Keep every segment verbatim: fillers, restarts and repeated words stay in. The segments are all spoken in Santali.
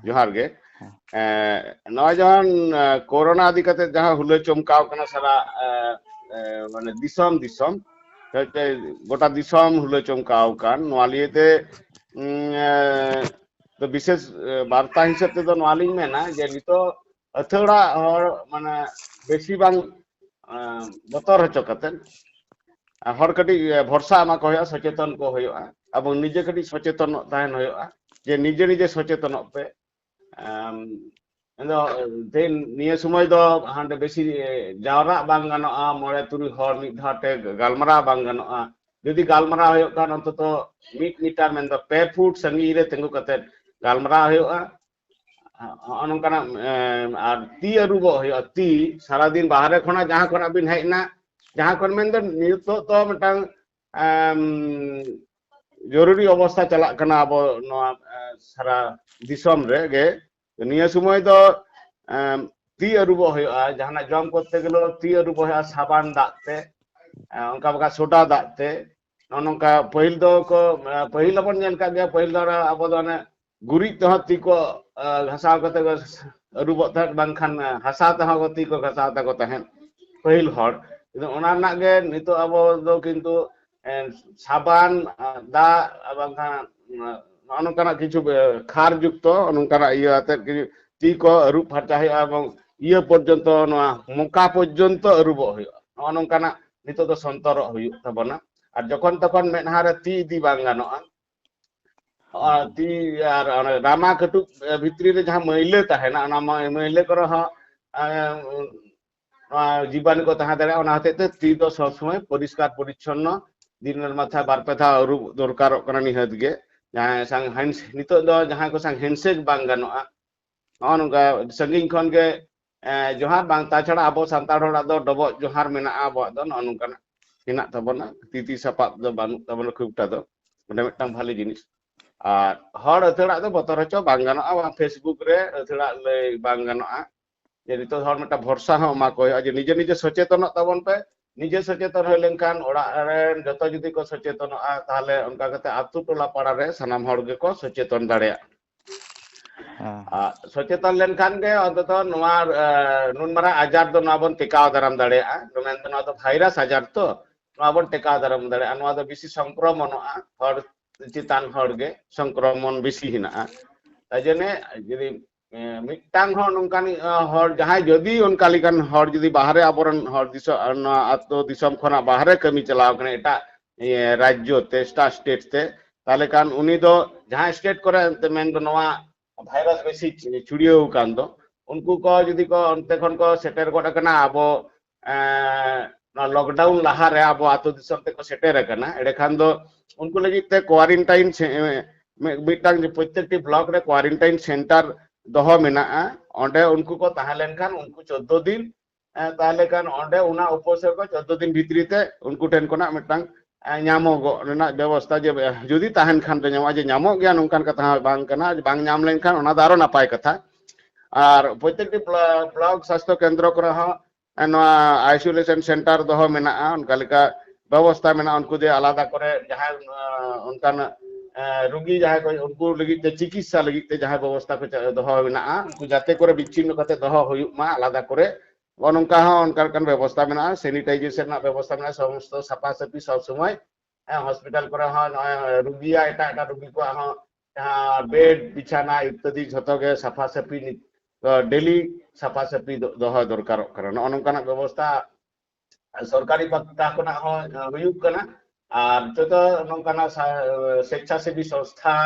ᱡᱚᱦᱟᱨ ᱜᱮ᱾ ᱮᱸ, ᱱᱚᱜᱼᱚᱭ ᱡᱮᱢᱚᱱ, ᱮᱸ, ᱠᱳᱨᱳᱱᱟ ᱤᱫᱤ ᱠᱟᱛᱮ ᱡᱟᱦᱟᱸ ᱦᱩᱞᱟᱹ ᱪᱚᱢᱠᱟᱣ ᱠᱟᱱᱟ ᱥᱟᱨᱟ, ᱮᱸ, ᱮᱸ, ᱢᱟᱱᱮ ᱫᱤᱥᱚᱢ ᱫᱤᱥᱚᱢ, ᱜᱚᱴᱟ ᱫᱤᱥᱚᱢ ᱦᱩᱞᱟᱹ ᱪᱚᱢᱠᱟᱣ ᱠᱟᱱ, ᱱᱚᱣᱟ ᱞᱤᱭᱮ ᱛᱮ, ᱩᱸ, ᱮᱸ, ᱛᱚ ᱵᱤᱥᱮᱥ, ᱮᱸ, ᱵᱟᱨᱛᱟ ᱦᱤᱥᱟᱹᱵ ᱛᱮᱫᱚ ᱱᱚᱣᱟ ᱞᱤᱧ ᱢᱮᱱᱟ ᱡᱮ ᱱᱤᱛᱚᱜ ᱟᱹᱛᱷᱟᱹᱲᱟ ᱦᱚᱲ ᱢᱟᱱᱮ ᱵᱮᱥᱤ ᱵᱟᱝ, ᱮᱸ, ᱵᱚᱛᱚᱨ ᱦᱚᱪᱚ ᱠᱟᱛᱮ, ᱟᱨ ᱦᱚᱲ ᱠᱟᱹᱴᱤᱡ, ᱮ, ᱵᱷᱚᱨᱥᱟ ᱮᱢᱟ ᱠᱚ ᱦᱩᱭᱩᱜᱼᱟ, ᱥᱚᱪᱮᱛᱚᱱ ᱠᱚ ᱦᱩᱭᱩᱜᱼᱟ, ᱮᱵᱚᱝ ᱱᱤᱡᱮ ᱠᱟᱹᱴᱤᱡ ᱥᱚᱪᱮᱛᱚᱱᱚᱜ ᱛᱟᱦᱮᱱ ᱦᱩᱭᱩᱜᱼᱟ ᱡᱮ ᱱᱤᱡᱮ ᱱᱤᱡᱮ ᱥᱚᱪᱮᱛᱚᱱᱚᱜ ᱯᱮ᱾ ᱮᱢ, ᱟᱫᱚ ᱛᱮᱦᱮᱧ ᱱᱤᱭᱟᱹ ᱥᱚᱢᱚᱭ ᱫᱚ ᱦᱟᱸᱰᱮ ᱵᱮᱥᱤ, ᱮ, ᱡᱟᱣᱨᱟᱜ ᱵᱟᱝ ᱜᱟᱱᱚᱜᱼᱟ, ᱢᱚᱬᱮ ᱛᱩᱨᱩᱭ ᱦᱚᱲ ᱢᱤᱫ ᱫᱷᱟᱣ ᱛᱮ ᱜᱟᱞᱢᱟᱨᱟᱣ ᱵᱟᱝ ᱜᱟᱱᱚᱜᱼᱟ᱾ ᱡᱩᱫᱤ ᱜᱟᱞᱢᱟᱨᱟᱣ ᱦᱩᱭᱩᱜ ᱠᱷᱟᱱ ᱚᱱᱛᱚᱛᱚ ᱢᱤᱫ ᱢᱤᱴᱟᱨ, ᱢᱮᱱᱫᱚ ᱯᱮ ᱯᱷᱩᱴ ᱥᱟᱺᱜᱤᱧ ᱨᱮ ᱛᱤᱸᱜᱩ ᱠᱟᱛᱮ ᱜᱟᱞᱢᱟᱨᱟᱣ ᱦᱩᱭᱩᱜᱼᱟ᱾ ᱦᱚᱸᱜᱼᱚ ᱱᱚᱝᱠᱟᱱᱟᱜ, ᱮᱢ, ᱟᱨ ᱛᱤ ᱟᱹᱨᱩᱵᱚᱜ ᱦᱩᱭᱩᱜᱼᱟ, ᱛᱤ᱾ ᱥᱟᱨᱟᱫᱤᱱ ᱵᱟᱦᱨᱮ ᱠᱷᱚᱱᱟᱜ ᱡᱟᱦᱟᱸ ᱠᱷᱚᱱᱟᱜ ᱵᱤᱱ ᱦᱮᱡ ᱮᱱᱟ, ᱡᱟᱦᱟᱸ ᱠᱷᱚᱱ ᱢᱮᱱᱫᱚ ᱱᱤᱛᱚᱜ ᱫᱚ ᱢᱤᱫᱴᱟᱝ, ᱮᱢ, ᱡᱚᱨᱩᱨᱤ ᱚᱵᱚᱥᱛᱷᱟ ᱪᱟᱞᱟᱜ ᱠᱟᱱᱟ ᱟᱵᱚ ᱱᱚᱣᱟ, ᱮ, ᱥᱟᱨᱟ ᱫᱤᱥᱚᱢ ᱨᱮᱜᱮ᱾ ᱱᱤᱭᱟᱹ ᱥᱚᱢᱚᱭ ᱫᱚ, ᱮᱢ, ᱛᱤ ᱟᱹᱨᱩᱵᱚᱜ ᱦᱩᱭᱩᱜᱼᱟ, ᱡᱟᱦᱟᱱᱟᱜ ᱡᱚᱢ ᱠᱚᱨᱛᱮ ᱜᱮᱞᱮ ᱛᱤ ᱟᱹᱨᱩᱵᱚᱜ ᱦᱩᱭᱩᱜᱼᱟ ᱥᱟᱵᱟᱱ ᱫᱟᱜ ᱛᱮ, ᱮ, ᱚᱱᱠᱟ ᱵᱟᱠᱷᱟᱱ ᱥᱳᱰᱟ ᱫᱟᱜ ᱛᱮ᱾ ᱱᱚᱜᱼᱚ ᱱᱚᱝᱠᱟ ᱯᱟᱹᱦᱤᱞ ᱫᱚ ᱠᱚ, ᱮ, ᱯᱟᱹᱦᱤᱞ ᱦᱚᱸᱵᱚᱱ ᱧᱮᱞ ᱠᱟᱜ ᱜᱮᱭᱟ, ᱯᱟᱹᱦᱤᱞ ᱫᱚ ᱚᱱᱟ ᱟᱵᱚ ᱫᱚ ᱚᱱᱮ ᱜᱩᱨᱤᱡ ᱛᱮᱦᱚᱸ ᱛᱤ ᱠᱚ, ᱮ, ᱜᱷᱟᱥᱟᱣ ᱠᱟᱛᱮ ᱠᱚ ᱟᱹᱨᱩᱵᱚᱜ ᱛᱟᱦᱮᱸᱫ, ᱵᱟᱝᱠᱷᱟᱱ, ᱮ, ᱦᱟᱥᱟ ᱛᱮᱦᱚᱸ ᱠᱚ ᱛᱤ ᱠᱚ ᱜᱷᱟᱥᱟᱣ ᱛᱟᱠᱚ ᱛᱟᱦᱮᱸᱫ ᱯᱟᱹᱦᱤᱞ ᱦᱚᱲ᱾ ᱠᱤᱱᱛᱩ ᱚᱱᱟ ᱨᱮᱱᱟᱜ ᱜᱮ ᱱᱤᱛᱚᱜ ᱟᱵᱚ ᱫᱚ ᱠᱤᱱᱛᱩ, ᱮ, ᱥᱟᱵᱟᱱ, ᱮ, ᱫᱟᱜ, ᱟᱨ ᱵᱟᱝᱠᱷᱟᱱ, ᱮ, ᱱᱚᱜᱼᱚ ᱱᱚᱝᱠᱟᱱᱟᱜ ᱠᱤᱪᱷᱩ, ᱮ, ᱠᱷᱟᱨ ᱡᱩᱠᱛᱚ ᱱᱚᱝᱠᱟᱱᱟᱜ ᱤᱭᱟᱹ ᱟᱛᱮᱫ ᱠᱤᱪᱷᱩ ᱛᱤ ᱠᱚ ᱟᱹᱨᱩᱵ ᱯᱷᱟᱨᱪᱟ ᱦᱩᱭᱩᱜᱼᱟ ᱮᱵᱚᱝ ᱤᱭᱟᱹ ᱯᱚᱨᱡᱚᱱᱛᱚ, ᱱᱚᱣᱟ ᱢᱚᱠᱟ ᱯᱚᱨᱡᱚᱱᱛᱚ ᱟᱹᱨᱩᱵᱚᱜ ᱦᱩᱭᱩᱜᱼᱟ᱾ ᱱᱚᱜᱼᱚ ᱱᱚᱝᱠᱟᱱᱟᱜ ᱱᱤᱛᱚᱜ ᱫᱚ ᱥᱚᱱᱛᱚᱨᱚᱜ ᱦᱩᱭᱩᱜ ᱛᱟᱵᱚᱱᱟ᱾ ᱟᱨ ᱡᱚᱠᱷᱚᱱ ᱛᱚᱠᱷᱚᱱ ᱢᱮᱫᱦᱟ ᱨᱮ ᱛᱤ ᱤᱫᱤ ᱵᱟᱝ ᱜᱟᱱᱚᱜᱼᱟ᱾ ᱟᱨ ᱛᱤ ᱟᱨ ᱚᱱᱟ ᱨᱟᱢᱟ ᱠᱟᱹᱴᱩᱵ ᱵᱷᱤᱛᱨᱤ ᱨᱮ ᱡᱟᱦᱟᱸ ᱢᱟᱹᱭᱞᱟᱹ ᱛᱟᱦᱮᱱᱟ, ᱚᱱᱟ ᱢᱟᱹ-, ᱢᱟᱹᱭᱞᱟᱹ ᱠᱚᱨᱮ ᱦᱚᱸ, ᱮ, ᱱᱚᱣᱟ ᱡᱤᱵᱟᱱᱩ ᱠᱚ ᱛᱟᱦᱮᱸ ᱫᱟᱲᱮᱭᱟᱜᱼᱟ᱾ ᱚᱱᱟ ᱦᱚᱛᱮᱡ ᱛᱮ ᱛᱤ ᱫᱚ ᱥᱚᱵ ᱥᱚᱢᱚᱭ ᱯᱚᱨᱤᱥᱠᱟᱨ ᱯᱚᱨᱤᱪᱷᱚᱱᱱᱚ, ᱫᱤᱱ ᱨᱮ ᱢᱟᱛᱷᱟ ᱵᱟᱨ ᱯᱮ ᱫᱷᱟᱣ ᱟᱹᱨᱩᱵ ᱫᱚᱨᱠᱟᱨᱚᱜ ᱠᱟᱱᱟ ᱱᱤᱦᱟᱹᱛ ᱜᱮ᱾ ᱡᱟᱦᱟᱸᱭ ᱥᱟᱝ ᱦᱮᱱᱰ-, ᱱᱤᱛᱚᱜ ᱫᱚ ᱡᱟᱦᱟᱸᱭ ᱠᱚ ᱥᱟᱝ ᱦᱮᱱᱰᱥᱮᱠ ᱵᱟᱝ ᱜᱟᱱᱚᱜᱼᱟ᱾ ᱱᱚᱜᱼᱚ ᱱᱚᱝᱠᱟ ᱥᱟᱺᱜᱤᱧ ᱠᱷᱚᱱ ᱜᱮ, ᱮ, ᱡᱚᱦᱟᱨ ᱵᱟᱝ, ᱛᱟᱪᱷᱟᱲᱟ ᱟᱵᱚ ᱥᱟᱱᱛᱟᱲ ᱦᱚᱲᱟᱜ ᱫᱚ ᱰᱚᱵᱚᱜ ᱡᱚᱦᱟᱨ ᱢᱮᱱᱟᱜᱼᱟ, ᱟᱵᱚᱣᱟᱜ ᱫᱚ ᱱᱚᱜᱼᱚ ᱱᱚᱝᱠᱟᱱᱟᱜ ᱦᱮᱱᱟᱜ ᱛᱟᱵᱚᱱᱟ, ᱛᱤ ᱛᱤ ᱥᱟᱯᱟᱵ ᱫᱚ ᱵᱟᱹᱱᱩᱜ ᱛᱟᱵᱚᱱᱟ ᱠᱷᱩᱵᱴᱟ ᱫᱚ᱾ ᱚᱸᱰᱮ ᱢᱤᱫᱴᱟᱝ ᱵᱷᱟᱞᱮ ᱡᱤᱱᱤᱥ᱾ ᱟᱨ ᱦᱚᱲ ᱟᱹᱛᱷᱟᱹᱲᱟᱜ ᱫᱚ ᱵᱚᱛᱚᱨ ᱦᱚᱪᱚ ᱵᱟᱝ ᱜᱟᱱᱚᱜᱼᱟ, ᱵᱟᱝ Facebook ᱨᱮ ᱟᱹᱛᱷᱟᱹᱲᱟᱜ ᱞᱟᱹᱭ ᱵᱟᱝ ᱜᱟᱱᱚᱜᱼᱟ᱾ ᱡᱮ ᱱᱤᱛᱚᱜ ᱦᱚᱲ ᱢᱤᱫᱴᱟᱝ ᱵᱷᱚᱨᱥᱟ ᱦᱚᱸ ᱮᱢᱟ ᱠᱚ ᱦᱩᱭᱩᱜᱼᱟ ᱡᱮ ᱱᱤᱡᱮ ᱱᱤᱡᱮ ᱥᱚᱪᱮᱛᱚᱱᱚᱜ ᱛᱟᱵᱚᱱ ᱯᱮ᱾ ᱱᱤᱡᱮ ᱥᱚᱪᱮᱛᱚᱱ ᱦᱩᱭ ᱞᱮᱱᱠᱷᱟᱱ ᱚᱲᱟᱜ ᱨᱮᱱ ᱡᱚᱛᱚ ᱡᱩᱫᱤ ᱠᱚ ᱥᱚᱪᱮᱛᱚᱱᱚᱜᱼᱟ, ᱛᱟᱦᱚᱞᱮ ᱚᱱᱠᱟ ᱠᱟᱛᱮ ᱟᱛᱳ ᱴᱚᱞᱟ ᱯᱟᱲᱟ ᱨᱮ ᱥᱟᱱᱟᱢ ᱦᱚᱲ ᱜᱮᱠᱚ ᱥᱚᱪᱮᱛᱚᱱ ᱫᱟᱲᱮᱭᱟᱜᱼᱟ᱾ ᱟᱨ ᱥᱚᱪᱮᱛᱚᱱ ᱞᱮᱱᱠᱷᱟᱱ ᱜᱮ ᱚᱱᱛᱚᱛᱚ ᱱᱚᱣᱟ, ᱮ, ᱱᱩᱱ ᱢᱟᱨᱟᱝ ᱟᱡᱟᱨ ᱫᱚ ᱱᱚᱣᱟ ᱵᱚᱱ ᱴᱮᱠᱟᱣ ᱫᱟᱨᱟᱢ ᱫᱟᱲᱮᱭᱟᱜᱼᱟ᱾ ᱢᱮᱱᱫᱚ ᱱᱚᱣᱟ ᱫᱚ ᱵᱷᱟᱭᱨᱟᱥ ᱟᱡᱟᱨ ᱛᱚ, ᱱᱚᱣᱟ ᱵᱚᱱ ᱴᱮᱠᱟᱣ ᱫᱟᱨᱟᱢ ᱫᱟᱲᱮᱭᱟᱜᱼᱟ᱾ ᱱᱚᱣᱟ ᱫᱚ ᱵᱮᱥᱤ ᱥᱚᱝᱠᱨᱚᱢᱚᱱᱚᱜᱼᱟ, ᱦᱚᱲ ᱪᱮᱛᱟᱱ ᱦᱚᱲ ᱜᱮ ᱥᱚᱝᱠᱨᱚᱢᱚᱱ ᱵᱮᱥᱤ ᱦᱮᱱᱟᱜᱼᱟ᱾ ᱛᱟᱭ ᱡᱚᱱᱱᱮ ᱡᱩᱫᱤ, ᱮ, ᱢᱤᱫᱴᱟᱝ ᱦᱚᱸ ᱱᱚᱝᱠᱟᱱ, ᱮ, ᱦᱚᱲ, ᱡᱟᱦᱟᱸᱭ ᱡᱩᱫᱤ ᱚᱱᱠᱟ ᱞᱮᱠᱟᱱ ᱦᱚᱲ ᱡᱩᱫᱤ ᱵᱟᱦᱨᱮ, ᱟᱵᱚᱨᱮᱱ ᱦᱚᱲ ᱫᱤᱥᱚᱢ, ᱱᱚᱣᱟ ᱟᱹᱛᱩ ᱫᱤᱥᱚᱢ ᱠᱷᱚᱱᱟᱜ ᱵᱟᱦᱨᱮ ᱠᱟᱹᱢᱤ ᱪᱟᱞᱟᱣ ᱠᱟᱱᱟ ᱮᱴᱟᱜ, ᱤᱭᱟᱹ, ᱨᱟᱡᱽᱡᱚ ᱛᱮ, ᱮᱴᱟᱜ ᱥᱴᱮᱴ ᱛᱮ, ᱛᱟᱦᱚᱞᱮ ᱠᱷᱟᱱ ᱩᱱᱤ ᱫᱚ ᱡᱟᱦᱟᱸ ᱥᱴᱮᱴ ᱠᱚᱨᱮ ᱮᱱᱛᱮ ᱢᱮᱱᱫᱚ ᱱᱚᱣᱟ ᱵᱷᱟᱭᱨᱟᱥ ᱵᱮᱥᱤ ᱪᱷᱩᱲᱭᱟᱹᱣ ᱟᱠᱟᱱ ᱫᱚ, ᱩᱱᱠᱩ ᱠᱚ ᱡᱩᱫᱤ ᱠᱚ ᱚᱱᱛᱮ ᱠᱷᱚᱱ ᱠᱚ ᱥᱮᱴᱮᱨ ᱜᱚᱫ ᱟᱠᱟᱱᱟ, ᱟᱵᱚ, ᱮ, ᱱᱚᱣᱟ ᱞᱚᱠᱰᱟᱣᱩᱱ ᱞᱟᱦᱟᱨᱮ ᱟᱵᱚ ᱟᱹᱛᱩ ᱫᱤᱥᱚᱢ ᱛᱮᱠᱚ ᱥᱮᱴᱮᱨ ᱟᱠᱟᱱᱟ, ᱮᱸᱰᱮᱠᱷᱟᱱ ᱫᱚ ᱩᱱᱠᱩ ᱞᱟᱹᱜᱤᱫ ᱛᱮ ᱠᱳᱣᱟᱨᱮᱱᱴᱟᱭᱤᱱ ᱥᱮ-, ᱢᱤ-, ᱢᱤᱫᱴᱟᱝ ᱡᱮ ᱯᱨᱚᱛᱮᱠᱴᱤ ᱵᱞᱚᱠ ᱨᱮ ᱠᱳᱣᱟᱨᱮᱱᱴᱟᱭᱤᱱ ᱥᱮᱱᱴᱟᱨ ᱫᱚᱦᱚ ᱢᱮᱱᱟᱜᱼᱟ᱾ ᱚᱸᱰᱮ ᱩᱱᱠᱩ ᱠᱚ ᱛᱟᱦᱮᱸ ᱞᱮᱱᱠᱷᱟᱱ ᱩᱱᱠᱩ ᱪᱳᱫᱽᱫᱳ ᱫᱤᱱ, ᱮ, ᱛᱟᱦᱚᱞᱮ ᱠᱷᱟᱱ ᱚᱸᱰᱮ ᱚᱱᱟ ᱩᱯᱟᱹᱥ ᱨᱮᱠᱚ ᱪᱳᱫᱽᱫᱳ ᱫᱤᱱ ᱵᱷᱤᱛᱨᱤ ᱛᱮ ᱩᱱᱠᱩ ᱴᱷᱮᱱ ᱠᱷᱚᱱᱟᱜ ᱢᱤᱫᱴᱟᱝ, ᱮ, ᱧᱟᱢᱚᱜᱚᱜ ᱨᱮᱱᱟᱜ ᱵᱮᱵᱚᱥᱛᱷᱟ, ᱡᱮ, ᱮ, ᱡᱩᱫᱤ ᱛᱟᱦᱮᱱ ᱠᱷᱟᱱ ᱫᱚ ᱧᱟᱢᱚᱜᱼᱟ, ᱡᱮ ᱧᱟᱢᱚᱜ ᱜᱮᱭᱟ ᱱᱚᱝᱠᱟᱱ ᱠᱟᱛᱷᱟ ᱦᱚᱸ ᱵᱟᱝ ᱠᱟᱱᱟ, ᱡᱮ ᱵᱟᱝ ᱧᱟᱢ ᱞᱮᱱᱠᱷᱟᱱ ᱚᱱᱟ ᱫᱚ ᱟᱨᱚ ᱱᱟᱯᱟᱭ ᱠᱟᱛᱷᱟ᱾ ᱟᱨ ᱯᱨᱚᱛᱮᱠᱴᱤ ᱵᱞᱚ-, ᱵᱞᱚᱠ ᱥᱟᱥᱛᱷᱚ ᱠᱮᱱᱫᱨᱚ ᱠᱚᱨᱮ ᱦᱚᱸ, ᱮ, ᱱᱚᱣᱟ ᱟᱭᱥᱳᱞᱮᱥᱚᱱ ᱥᱮᱱᱴᱟᱨ ᱫᱚᱦᱚ ᱢᱮᱱᱟᱜᱼᱟ, ᱚᱱᱠᱟ ᱞᱮᱠᱟ ᱵᱮᱵᱚᱥᱛᱷᱟ ᱢᱮᱱᱟᱜᱼᱟ᱾ ᱩᱱᱠᱩ ᱡᱮ ᱟᱞᱟᱫᱟ ᱠᱚᱨᱮ ᱡᱟᱦᱟᱸᱭ, ᱮ, ᱚᱱᱠᱟᱱ, ᱮ, ᱨᱩᱜᱤ ᱡᱟᱦᱟᱸᱭ ᱠᱚ, ᱩᱱᱠᱩ ᱞᱟᱹᱜᱤᱫ ᱛᱮ ᱪᱤᱠᱤᱛᱥᱟ ᱞᱟᱹᱜᱤᱫ ᱛᱮ ᱡᱟᱦᱟᱸ ᱵᱮᱵᱚᱥᱛᱷᱟ ᱠᱚ ᱪᱟ-, ᱫᱚᱦᱚ ᱢᱮᱱᱟᱜᱼᱟ, ᱩᱱᱠᱩ ᱡᱟᱛᱮ ᱠᱚᱨᱮ ᱵᱤᱪᱪᱷᱤᱱᱱᱚ ᱠᱟᱛᱮ ᱫᱚᱦᱚ ᱦᱩᱭᱩᱜ ᱢᱟ ᱟᱞᱟᱫᱟ ᱠᱚᱨᱮ᱾ ᱱᱚᱜᱼᱚ ᱱᱚᱝᱠᱟ ᱦᱚᱸ ᱚᱱᱠᱟ ᱞᱮᱠᱟᱱ ᱵᱮᱵᱚᱥᱛᱷᱟ ᱢᱮᱱᱟᱜᱼᱟ, ᱥᱮᱱᱤᱴᱟᱭᱡᱮᱥᱚᱱ ᱨᱮᱱᱟᱜ ᱵᱮᱵᱚᱥᱛᱷᱟ ᱢᱮᱱᱟᱜᱼᱟ, ᱥᱚᱢᱚᱥᱛᱚ ᱥᱟᱯᱷᱟ ᱥᱟᱹᱯᱷᱤ ᱥᱚᱵ ᱥᱚᱢᱚᱭ᱾ ᱦᱮᱸ, ᱦᱚᱥᱯᱤᱴᱟᱞ ᱠᱚᱨᱮ ᱦᱚᱸ ᱱᱚᱜᱼᱚᱭ ᱨᱩᱜᱤᱭᱟᱜ, ᱮᱴᱟᱜ ᱮᱴᱟᱜ ᱨᱩᱜᱤ ᱠᱚᱣᱟᱜ ᱦᱚᱸ ᱡᱟᱦᱟᱸ ᱵᱮᱰ, ᱵᱤᱪᱷᱟᱱᱟ ᱤᱛᱛᱟᱫᱤ ᱡᱷᱚᱛᱚ ᱜᱮ ᱥᱟᱯᱷᱟ ᱥᱟᱹᱯᱷᱤ ᱱᱤᱛ, ᱰᱮᱞᱤ ᱥᱟᱯᱷᱟ ᱥᱟᱹᱯᱷᱤ ᱫᱚ-, ᱫᱚᱦᱚ ᱫᱚᱨᱠᱟᱨᱚᱜ ᱠᱟᱱᱟ᱾ ᱱᱚᱜᱼᱚ ᱱᱚᱝᱠᱟᱱᱟᱜ ᱵᱮᱵᱚᱥᱛᱷᱟ ᱥᱚᱨᱠᱟᱨᱤ ᱯᱟᱦᱴᱟ ᱠᱷᱚᱱᱟᱜ ᱦᱚᱸ ᱦᱩᱭᱩᱜ ᱠᱟᱱᱟ᱾ ᱟᱨ ᱡᱚᱛᱚ ᱱᱚᱝᱠᱟᱱᱟᱜ ᱥᱟ-, ᱥᱮᱪᱪᱷᱟᱥᱮᱵᱤ ᱥᱚᱝᱥᱛᱷᱟ,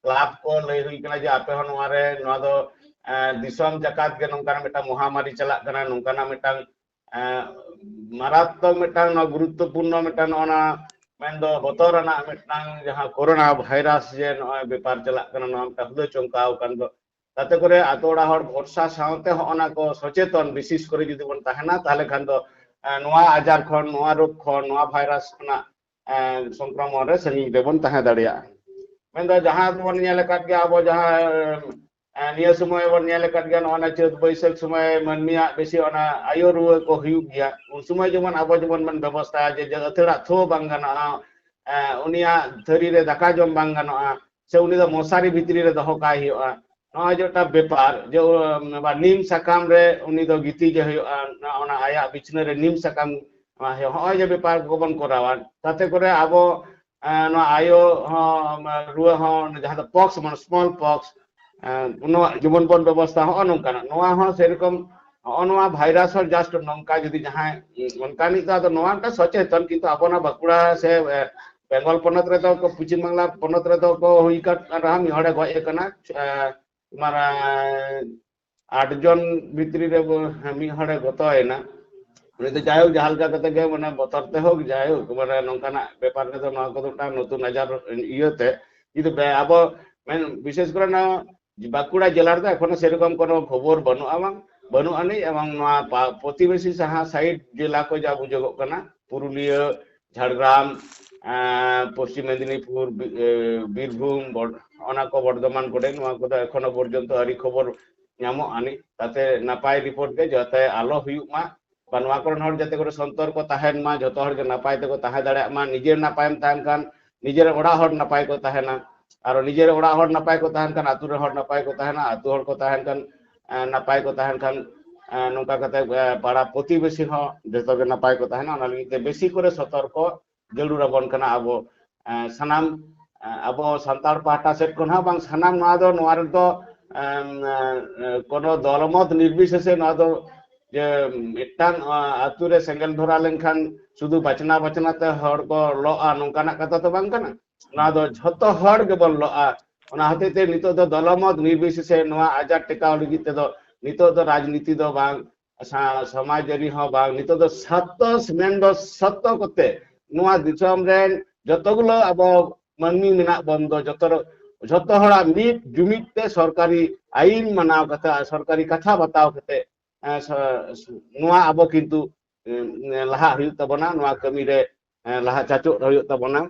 ᱠᱞᱟᱵ ᱠᱚ ᱞᱟᱹᱭ ᱦᱩᱭ ᱠᱟᱱᱟ ᱡᱮ ᱟᱯᱮ ᱦᱚᱸ ᱱᱚᱣᱟ ᱨᱮ, ᱱᱚᱣᱟ ᱫᱚ, ᱮ, ᱫᱤᱥᱚᱢ ᱡᱟᱠᱟᱛ ᱜᱮ ᱱᱚᱝᱠᱟᱱᱟᱜ ᱢᱤᱫᱴᱟᱝ ᱢᱚᱦᱟᱢᱟᱨᱤ ᱪᱟᱞᱟᱜ ᱠᱟᱱᱟ, ᱱᱚᱝᱠᱟᱱᱟᱜ ᱢᱤᱫᱴᱟᱝ, ᱮ, ᱢᱟᱨᱟᱛᱢᱚᱠ ᱢᱤᱫᱴᱟᱝ, ᱱᱚᱣᱟ ᱜᱩᱨᱩᱛᱛᱚᱯᱩᱨᱱᱚ ᱢᱤᱫᱴᱟᱝ, ᱱᱚᱜᱼᱚ ᱱᱟ ᱢᱮᱱᱫᱚ ᱵᱚᱛᱚᱨ ᱟᱱᱟᱜ ᱢᱤᱫᱴᱟᱝ ᱡᱟᱦᱟᱸ ᱠᱳᱨᱳᱱᱟ ᱵᱷᱟᱭᱨᱟᱥ ᱡᱮ ᱱᱚᱜᱼᱚᱭ ᱵᱮᱯᱟᱨ ᱪᱟᱞᱟᱜ ᱠᱟᱱᱟ, ᱱᱚᱣᱟ ᱢᱤᱫᱴᱟᱝ ᱦᱩᱞᱟᱹ ᱪᱚᱢᱠᱟᱣ ᱟᱠᱟᱱ ᱫᱚ, ᱛᱟᱛᱮ ᱠᱚᱨᱮ ᱟᱛᱳ ᱚᱲᱟᱜ ᱦᱚᱲ ᱵᱷᱚᱨᱥᱟ ᱥᱟᱶᱛᱮ ᱦᱚᱸᱜᱼᱚ ᱱᱟ ᱠᱚ ᱥᱚᱪᱮᱛᱚᱱ ᱵᱤᱥᱮᱥ ᱠᱚᱨᱮ ᱡᱩᱫᱤ ᱵᱚᱱ ᱛᱟᱦᱮᱱᱟ, ᱛᱟᱦᱚᱞᱮ ᱠᱷᱟᱱ ᱫᱚ, ᱮ, ᱱᱚᱣᱟ ᱟᱡᱟᱨ ᱠᱷᱚᱱ, ᱱᱚᱣᱟ ᱨᱳᱜᱽ ᱠᱷᱚᱱ, ᱱᱚᱣᱟ ᱵᱷᱟᱭᱨᱟᱥ ᱠᱷᱚᱱᱟᱜ, ᱮ, ᱥᱚᱝᱠᱨᱚᱢᱚᱱ ᱨᱮ ᱥᱟᱺᱜᱤᱧ ᱨᱮᱵᱚᱱ ᱛᱟᱦᱮᱸ ᱫᱟᱲᱮᱭᱟᱜᱼᱟ᱾ ᱢᱮᱱᱫᱚ ᱡᱟᱦᱟᱸ ᱵᱚᱱ ᱧᱮᱞ ᱟᱠᱟᱫ ᱜᱮᱭᱟ, ᱟᱵᱚ ᱡᱟᱦᱟᱸ, ᱮ, ᱱᱤᱭᱟᱹ ᱥᱚᱢᱚᱭ ᱵᱚᱱ ᱧᱮᱞ ᱟᱠᱟᱫ ᱜᱮᱭᱟ, ᱱᱚᱜᱼᱚ ᱱᱟ ᱪᱟᱹᱛ ᱵᱟᱹᱭᱥᱟᱹᱠᱷ ᱥᱚᱢᱚᱭ ᱢᱟᱹᱱᱢᱤᱭᱟᱜ ᱵᱮᱥᱤ ᱚᱱᱟ ᱟᱭᱳ ᱨᱩᱣᱟᱹ ᱠᱚ ᱦᱩᱭᱩᱜ ᱜᱮᱭᱟ᱾ ᱩᱱ ᱥᱚᱢᱚᱭ ᱡᱮᱢᱚᱱ ᱟᱵᱚ ᱡᱮᱢᱚᱱ ᱵᱚᱱ ᱵᱮᱵᱚᱥᱛᱷᱟᱭᱟ ᱡᱮ, ᱡᱮ ᱟᱹᱛᱷᱟᱹᱲᱟᱜ ᱛᱷᱳ ᱵᱟᱝ ᱜᱟᱱᱚᱜᱼᱟ, ᱮ, ᱩᱱᱤᱭᱟᱜ ᱛᱷᱟᱹᱨᱤ ᱨᱮ ᱫᱟᱠᱟ ᱡᱚᱢ ᱵᱟᱝ ᱜᱟᱱᱚᱜᱼᱟ, ᱥᱮ ᱩᱱᱤ ᱫᱚ ᱢᱚᱥᱟᱨᱤ ᱵᱷᱤᱛᱨᱤ ᱨᱮ ᱫᱚᱦᱚ ᱠᱟᱭ ᱦᱩᱭᱩᱜᱼᱟ᱾ ᱱᱚᱜᱼᱚᱭ ᱡᱮ ᱢᱤᱫᱴᱟᱝ ᱵᱮᱯᱟᱨ ᱡᱮ ᱚ, ᱵᱟ ᱱᱤᱢ ᱥᱟᱠᱟᱢ ᱨᱮ ᱩᱱᱤ ᱫᱚ ᱜᱤᱛᱤᱡ ᱮ ᱦᱩᱭᱩᱜᱼᱟ, ᱚᱱᱟ ᱟᱭᱟᱜ ᱵᱤᱪᱷᱱᱟᱹ ᱨᱮ ᱱᱤᱢ ᱥᱟᱠᱟᱢ ᱮᱢᱟᱭ ᱦᱩᱭᱩᱜᱼᱟ᱾ ᱦᱚᱸᱜᱼᱚᱭ ᱡᱮ ᱵᱮᱯᱟᱨ ᱠᱚᱵᱚᱱ ᱠᱚᱨᱟᱣᱟ, ᱛᱟᱛᱮ ᱠᱚᱨᱮ ᱟᱵᱚ ᱮᱸ, ᱱᱚᱣᱟ ᱟᱭᱳ ᱦᱚᱸ ᱨᱩᱣᱟᱹ ᱦᱚᱸ ᱡᱟᱦᱟᱸ ᱫᱚ ᱯᱚᱠᱥ ᱢᱟᱱᱮ ᱥᱢᱚᱞ ᱯᱚᱠᱥ, ᱮᱸ, ᱱᱚᱣᱟ ᱡᱤᱵᱚᱱ ᱵᱚᱱ ᱵᱮᱵᱚᱥᱛᱷᱟ ᱦᱚᱸᱜᱼᱚ ᱱᱚᱝᱠᱟᱱᱟᱜ, ᱱᱚᱣᱟ ᱦᱚᱸ ᱥᱮᱨᱚᱠᱚᱢ ᱦᱚᱸᱜᱼᱚ ᱱᱚᱣᱟ ᱵᱷᱟᱭᱨᱟᱥ ᱦᱚᱸ ᱡᱟᱥᱴ ᱱᱚᱝᱠᱟ ᱡᱩᱫᱤ ᱡᱟᱦᱟᱸᱭ ᱚᱱᱠᱟᱱᱤᱡ ᱫᱚ ᱟᱫᱚ ᱱᱚᱣᱟ ᱢᱤᱫᱴᱟᱝ ᱥᱚᱪᱮᱛᱚᱱ, ᱠᱤᱱᱛᱩ ᱟᱵᱚ ᱱᱚᱣᱟ ᱵᱟᱸᱠᱩᱲᱟ ᱥᱮ ᱮ, ᱵᱮᱝᱜᱚᱞ ᱯᱚᱱᱚᱛ ᱨᱮᱫᱚ ᱠᱚ, ᱯᱚᱪᱷᱤᱢ ᱵᱟᱝᱞᱟ ᱯᱚᱱᱚᱛ ᱨᱮᱫᱚ ᱠᱚ ᱦᱩᱭ ᱟᱠᱟᱱ ᱨᱮᱦᱚᱸ ᱢᱤᱫ ᱦᱚᱲᱮ ᱜᱚᱡ ᱟᱠᱟᱱᱟ᱾ ᱮ, ᱢᱟᱱᱮ ᱟᱴ ᱡᱚᱱ ᱵᱷᱤᱛᱨᱤ ᱨᱮ ᱵᱚ-, ᱢᱤᱫ ᱦᱚᱲᱮ ᱜᱚᱛᱚᱭᱮᱱᱟ᱾ ᱩᱱᱤ ᱫᱚ ᱡᱟᱭᱦᱳᱠ ᱡᱟᱦᱟᱸ ᱞᱮᱠᱟ ᱠᱟᱛᱮ ᱜᱮ ᱢᱟᱱᱮ ᱵᱚᱛᱚᱨ ᱛᱮ ᱦᱳᱠ ᱡᱟᱭᱦᱳᱠ ᱢᱟᱱᱮ ᱱᱚᱝᱠᱟᱱᱟᱜ ᱵᱮᱯᱟᱨ ᱨᱮᱫᱚ ᱱᱚᱣᱟ ᱠᱚᱫᱚ ᱢᱤᱫᱴᱟᱝ ᱱᱚᱛᱩᱱ ᱟᱡᱟᱨ ᱤᱭᱟᱹᱛᱮ ᱡᱩᱫᱤ ᱵᱮ-, ᱟᱵᱚ ᱢᱮᱱ ᱵᱤᱥᱮᱥ ᱠᱚᱨᱮ ᱱᱚᱣᱟ ᱵᱟᱸᱠᱩᱲᱟ ᱡᱮᱞᱟ ᱨᱮᱫᱚ ᱮᱠᱷᱚᱱᱳ ᱥᱮᱨᱚᱠᱚᱢ ᱠᱳᱱᱳ ᱠᱷᱚᱵᱚᱨ ᱵᱟᱹᱱᱩᱜᱼᱟ ᱵᱟᱝ, ᱵᱟᱹᱱᱩᱜ ᱟᱹᱱᱤᱡ, ᱮᱵᱚᱝ ᱱᱚᱣᱟ ᱯᱟ-, ᱯᱨᱚᱛᱤᱵᱮᱥᱤ ᱥᱟᱦᱟ ᱥᱟᱭᱤᱰ ᱡᱮᱞᱟ ᱠᱚ ᱡᱟ ᱵᱩᱡᱷᱟᱹᱜᱚᱜ ᱠᱟᱱᱟ, ᱯᱩᱨᱩᱞᱤᱭᱟᱹ, ᱡᱷᱟᱲᱜᱨᱟᱢ, ᱮᱸ, ᱯᱚᱥᱪᱤᱢ ᱢᱮᱫᱤᱱᱤᱯᱩᱨ, ᱵᱤ-, ᱮ, ᱵᱤᱨᱵᱷᱩᱢ, ᱵᱚᱨ-, ᱚᱱᱟ ᱠᱚ ᱵᱚᱨᱫᱷᱚᱢᱟᱱ ᱠᱚᱨᱮ ᱱᱚᱣᱟ ᱠᱚᱫᱚ ᱮᱠᱷᱚᱱᱳ ᱯᱚᱨᱡᱚᱱᱛᱚ ᱟᱹᱣᱨᱤ ᱠᱷᱚᱵᱚᱨ ᱧᱟᱢᱚᱜ ᱟᱹᱱᱤᱡ᱾ ᱛᱟᱛᱮ ᱱᱟᱯᱟᱭ ᱨᱤᱯᱳᱨᱴ ᱜᱮ ᱡᱟᱛᱮ ᱟᱞᱚ ᱦᱩᱭᱩᱜ ᱢᱟ, ᱵᱟ ᱱᱚᱣᱟ ᱠᱚᱨᱮᱱ ᱦᱚᱲ ᱡᱟᱛᱮ ᱠᱚᱨᱮ ᱥᱚᱱᱛᱚᱨ ᱠᱚ ᱛᱟᱦᱮᱱ ᱢᱟ, ᱡᱷᱚᱛᱚ ᱦᱚᱲ ᱜᱮ ᱱᱟᱯᱟᱭ ᱛᱮᱠᱚ ᱛᱟᱦᱮᱸ ᱫᱟᱲᱮᱭᱟᱜ ᱢᱟ᱾ ᱱᱤᱡᱮᱨ ᱱᱟᱯᱟᱭᱮᱢ ᱛᱟᱦᱮᱱ ᱠᱷᱟᱱ ᱱᱤᱡᱮᱨ ᱚᱲᱟᱜ ᱦᱚᱲ ᱱᱟᱯᱟᱭ ᱠᱚ ᱛᱟᱦᱮᱱᱟ, ᱟᱨ ᱱᱤᱡᱮᱨ ᱚᱲᱟᱜ ᱦᱚᱲ ᱱᱟᱯᱟᱭ ᱠᱚ ᱛᱟᱦᱮᱱ ᱠᱷᱟᱱ ᱟᱛᱳ ᱨᱮᱱ ᱦᱚᱲ ᱱᱟᱯᱟᱭ ᱠᱚ ᱛᱟᱦᱮᱱᱟ, ᱟᱛᱳ ᱦᱚᱲ ᱠᱚ ᱛᱟᱦᱮᱱ ᱠᱷᱟᱱ, ᱮ, ᱱᱟᱯᱟᱭ ᱠᱚ ᱛᱟᱦᱮᱱ ᱠᱷᱟᱱ, ᱮ, ᱱᱚᱝᱠᱟ ᱠᱟᱛᱮ, ᱮ, ᱯᱟᱲᱟ ᱯᱨᱚᱛᱤᱵᱮᱥᱤ ᱦᱚᱸ ᱡᱚᱛᱚ ᱜᱮ ᱱᱟᱯᱟᱭ ᱠᱚ ᱛᱟᱦᱮᱱᱟ᱾ ᱚᱱᱟ ᱞᱟᱹᱜᱤᱫ ᱛᱮ ᱵᱮᱥᱤ ᱠᱚᱨᱮ ᱥᱚᱛᱚᱨᱠᱚ ᱡᱟᱹᱨᱩᱲ ᱟᱵᱚᱱ ᱠᱟᱱᱟ ᱟᱵᱚ, ᱮ, ᱥᱟᱱᱟᱢ, ᱮ, ᱟᱵᱚ ᱥᱟᱱᱛᱟᱲ ᱯᱟᱦᱴᱟ ᱥᱮᱫ ᱠᱷᱚᱱ ᱦᱚᱸ ᱵᱟᱝ ᱥᱟᱱᱟᱢ ᱱᱚᱣᱟ ᱫᱚ, ᱱᱚᱣᱟ ᱨᱮᱫᱚ, ᱮᱢ, ᱮ, ᱮ, ᱠᱳᱱᱳ ᱫᱚᱞᱢᱚᱛ ᱱᱤᱨᱵᱤᱥᱮᱥᱮ ᱱᱚᱣᱟ ᱫᱚ ᱡᱮ ᱢᱤᱫᱴᱟᱝ, ᱟ, ᱟᱛᱳ ᱨᱮ ᱥᱮᱸᱜᱮᱞ ᱫᱷᱚᱨᱟ ᱞᱮᱱᱠᱷᱟᱱ ᱥᱩᱫᱷᱩ ᱵᱟᱪᱷᱱᱟ ᱵᱟᱪᱷᱱᱟ ᱛᱮ ᱦᱚᱲ ᱠᱚ ᱞᱚᱜᱼᱟ, ᱱᱚᱝᱠᱟᱱᱟᱜ ᱠᱟᱛᱷᱟ ᱫᱚ ᱵᱟᱝ ᱠᱟᱱᱟ᱾ ᱱᱚᱣᱟ ᱫᱚ ᱡᱷᱚᱛᱚ ᱦᱚᱲ ᱜᱮᱵᱚᱱ ᱞᱚᱜᱼᱟ᱾ ᱚᱱᱟ ᱦᱚᱛᱮᱡ ᱛᱮ ᱱᱤᱛᱚᱜ ᱫᱚ ᱫᱚᱞᱢᱚᱛ ᱱᱤᱨᱵᱤᱥᱮᱥᱮ ᱱᱚᱣᱟ ᱟᱡᱟᱨ ᱴᱮᱠᱟᱣ ᱞᱟᱹᱜᱤᱫ ᱛᱮᱫᱚ ᱱᱤᱛᱚᱜ ᱫᱚ ᱨᱟᱡᱽᱱᱤᱛᱤ ᱫᱚ ᱵᱟᱝ, ᱥᱟ-, ᱥᱚᱢᱟᱡᱽ ᱟᱹᱨᱤ ᱦᱚᱸ ᱵᱟᱝ, ᱱᱤᱛᱚᱜ ᱫᱚ ᱥᱟᱛᱛᱚ ᱢᱮᱱᱫᱚ ᱥᱚᱛᱛᱚ ᱠᱚᱛᱮ ᱱᱚᱣᱟ ᱫᱤᱥᱚᱢ ᱨᱮᱱ ᱡᱚᱛᱚ ᱜᱩᱞᱟᱹ ᱟᱵᱚ ᱢᱟᱹᱱᱢᱤ ᱢᱮᱱᱟᱜ ᱵᱚᱱ ᱫᱚ ᱡᱚᱛᱚ, ᱡᱚᱛᱚ ᱦᱚᱲᱟᱜ ᱢᱤᱫ ᱡᱩᱢᱤᱫ ᱛᱮ ᱥᱚᱨᱠᱟᱨᱤ ᱟᱭᱤᱱ ᱢᱟᱱᱟᱣ ᱠᱟᱛᱮ ᱟᱨ ᱥᱚᱨᱠᱟᱨᱤ ᱠᱟᱛᱷᱟ ᱵᱟᱛᱟᱣ ᱠᱟᱛᱮ, ᱮ, ᱥᱚ-, ᱱᱚᱣᱟ ᱟᱵᱚ ᱠᱤᱱᱛᱩ, ᱮ, ᱞᱟᱦᱟᱜ ᱦᱩᱭᱩᱜ ᱛᱟᱵᱚᱱᱟ, ᱱᱚᱣᱟ ᱠᱟᱹᱢᱤ ᱨᱮ, ᱮ, ᱞᱟᱦᱟ ᱪᱟᱪᱚᱜ ᱦᱩᱭᱩᱜ ᱛᱟᱵᱚᱱᱟ᱾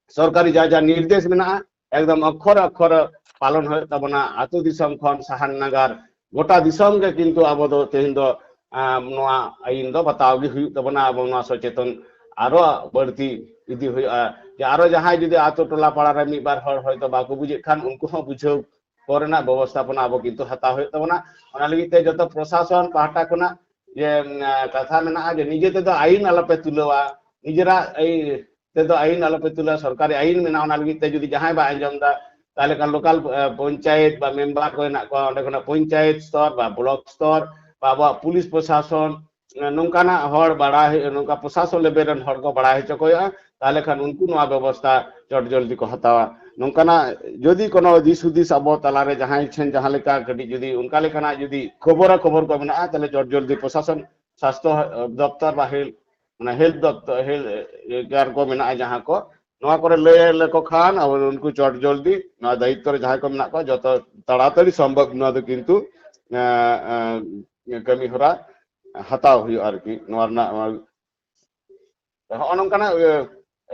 ᱥᱚᱨᱠᱟᱨᱤ ᱡᱟ ᱡᱟ ᱱᱤᱨᱫᱮᱥ ᱢᱮᱱᱟᱜᱼᱟ ᱮᱠᱫᱚᱢ ᱚᱠᱠᱷᱚᱨ ᱚᱠᱠᱷᱚᱨ ᱯᱟᱞᱚᱱ ᱦᱩᱭᱩᱜ ᱛᱟᱵᱚᱱᱟ᱾ ᱟᱹᱛᱩ ᱫᱤᱥᱚᱢ ᱠᱷᱚᱱ ᱥᱟᱦᱟᱨ ᱱᱟᱜᱟᱨ ᱜᱚᱴᱟ ᱫᱤᱥᱚᱢ ᱜᱮ ᱠᱤᱱᱛᱩ ᱟᱵᱚ ᱫᱚ ᱛᱮᱦᱮᱧ ᱫᱚ, ᱟᱢ, ᱱᱚᱣᱟ ᱟᱹᱭᱤᱱ ᱫᱚ ᱵᱟᱛᱟᱣ ᱜᱮ ᱦᱩᱭᱩᱜ ᱛᱟᱵᱚᱱᱟ᱾ ᱟᱵᱚ ᱱᱚᱣᱟ ᱥᱚᱪᱮᱛᱚᱱ ᱟᱨᱚ ᱵᱟᱹᱲᱛᱤ ᱤᱫᱤ ᱦᱩᱭᱩᱜᱼᱟ᱾ ᱡᱮ ᱟᱨᱚ ᱡᱟᱦᱟᱸᱭ ᱡᱩᱫᱤ ᱟᱹᱛᱩ ᱴᱚᱞᱟ ᱯᱟᱲᱟ ᱨᱮ ᱢᱤᱫ ᱵᱟᱨ ᱦᱚᱲ ᱦᱚᱭᱛᱳ ᱵᱟᱠᱚ ᱵᱩᱡᱮᱫ ᱠᱷᱟᱱ ᱩᱱᱠᱩ ᱦᱚᱸ ᱵᱩᱡᱷᱟᱹᱣ ᱠᱚᱨᱮᱱᱟᱜ ᱵᱮᱵᱚᱥᱛᱷᱟᱯᱚᱱᱟ ᱟᱵᱚ ᱠᱤᱱᱛᱩ ᱦᱟᱛᱟᱣ ᱦᱩᱭᱩᱜ ᱛᱟᱵᱚᱱᱟ᱾ ᱚᱱᱟ ᱞᱟᱹᱜᱤᱫ ᱛᱮ ᱡᱚᱛᱚ ᱯᱨᱚᱥᱟᱥᱚᱱ ᱯᱟᱦᱴᱟ ᱠᱷᱚᱱᱟᱜ ᱡᱮ, ᱩᱢ, ᱠᱟᱛᱷᱟ ᱢᱮᱱᱟᱜᱼᱟ ᱡᱮ ᱱᱤᱡᱮ ᱛᱮᱫᱚ ᱟᱹᱭᱤᱱ ᱟᱞᱚᱯᱮ ᱛᱩᱞᱟᱹᱣᱟ, ᱱᱤᱡᱮᱨᱟᱜ ᱟᱹᱭ-, ᱛᱮᱫᱚ ᱟᱹᱭᱤᱱ ᱟᱞᱚᱯᱮ ᱛᱩᱞᱟᱹᱣᱟ, ᱥᱚᱨᱠᱟᱨᱤ ᱟᱹᱭᱤᱱ ᱢᱮᱱᱟᱜᱼᱟ, ᱚᱱᱟ ᱞᱟᱹᱜᱤᱫ ᱛᱮ ᱡᱩᱫᱤ ᱡᱟᱦᱟᱸᱭ ᱵᱟᱭ ᱟᱸᱡᱚᱢ ᱮᱫᱟ, ᱛᱟᱦᱚᱞᱮ ᱠᱷᱟᱱ ᱞᱳᱠᱟᱞ, ᱮ, ᱯᱚᱧᱪᱟᱭᱮᱛ ᱵᱟ ᱢᱮᱢᱵᱟᱨ ᱠᱚ ᱦᱮᱱᱟᱜ ᱠᱚᱣᱟ, ᱚᱸᱰᱮ ᱠᱷᱚᱱᱟᱜ ᱯᱚᱧᱪᱟᱭᱮᱛ ᱥᱛᱚᱨ ᱵᱟ ᱵᱞᱚᱠ ᱥᱛᱚᱨ ᱵᱟ ᱟᱵᱚᱣᱟᱜ ᱯᱩᱞᱤᱥ ᱯᱨᱚᱥᱟᱥᱚᱱ, ᱮ, ᱱᱚᱝᱠᱟᱱᱟᱜ ᱦᱚᱲ ᱵᱟᱲᱟᱭ ᱦᱩᱭᱩᱜᱼᱟ, ᱱᱚᱝᱠᱟ ᱯᱨᱚᱥᱟᱥᱚᱱ ᱞᱮᱵᱮᱞ ᱨᱮᱱ ᱦᱚᱲ ᱠᱚ ᱵᱟᱲᱟᱭ ᱦᱚᱪᱚ ᱠᱚ ᱦᱩᱭᱩᱜᱼᱟ, ᱛᱟᱦᱚᱞᱮ ᱠᱷᱟᱱ ᱩᱱᱠᱩ ᱱᱚᱣᱟ ᱵᱮᱵᱚᱥᱛᱷᱟ ᱪᱚᱴ ᱡᱚᱞᱫᱤ ᱠᱚ ᱦᱟᱛᱟᱣᱟ᱾ ᱱᱚᱝᱠᱟᱱᱟᱜ ᱡᱩᱫᱤ ᱠᱳᱱᱳ ᱫᱤᱥ ᱦᱩᱫᱤᱥ ᱟᱵᱚ ᱛᱟᱞᱟᱨᱮ ᱡᱟᱦᱟᱸᱭ ᱴᱷᱮᱱ ᱡᱟᱦᱟᱸ ᱞᱮᱠᱟ ᱠᱟᱹᱴᱤᱡ ᱡᱩᱫᱤ ᱚᱱᱠᱟ ᱞᱮᱠᱟᱱᱟᱜ ᱡᱩᱫᱤ ᱠᱷᱚᱵᱚᱨᱟ ᱠᱷᱚᱵᱚᱨ ᱠᱚ ᱢᱮᱱᱟᱜᱼᱟ, ᱛᱟᱦᱚᱞᱮ ᱪᱚᱴ ᱡᱚᱞᱫᱤ ᱯᱨᱚᱥᱟᱥᱚᱱ ᱥᱟᱥᱛᱷᱚ, ᱮ, ᱫᱚᱯᱛᱚᱨ ᱵᱟ ᱦᱮᱞ-, ᱢᱟᱱᱮ ᱦᱮᱞᱛᱷ ᱫᱚᱯᱛᱚᱨ, ᱦᱮᱞᱛᱷ ᱠᱮᱭᱟᱨ ᱠᱚ ᱢᱮᱱᱟᱜᱼᱟ ᱡᱟᱦᱟᱸ ᱠᱚ, ᱱᱚᱣᱟ ᱠᱚᱨᱮ ᱞᱟᱹᱭ ᱞᱮᱠᱚ ᱠᱷᱟᱱ ᱟᱵᱚ ᱩᱱᱠᱩ ᱪᱚᱴ ᱡᱚᱞᱫᱤ ᱱᱚᱣᱟ ᱫᱟᱭᱤᱛᱛᱚ ᱨᱮ ᱡᱟᱦᱟᱸᱭ ᱠᱚ ᱢᱮᱱᱟᱜ ᱠᱚᱣᱟ ᱡᱚᱛᱚ ᱛᱟᱲᱟᱛᱟᱲᱤ ᱥᱚᱢᱵᱷᱚᱵ ᱱᱚᱣᱟ ᱫᱚ ᱠᱤᱱᱛᱩ, ᱮ, ᱮ, ᱠᱟᱹᱢᱤ ᱦᱚᱨᱟ ᱦᱟᱛᱟᱣ ᱦᱩᱭᱩᱜᱼᱟ ᱟᱨᱠᱤ᱾ ᱱᱚᱣᱟ ᱨᱮᱱᱟᱜ, ᱱᱚᱣᱟ ᱦᱚᱸᱜᱼᱚ ᱱᱚᱝᱠᱟᱱᱟᱜ,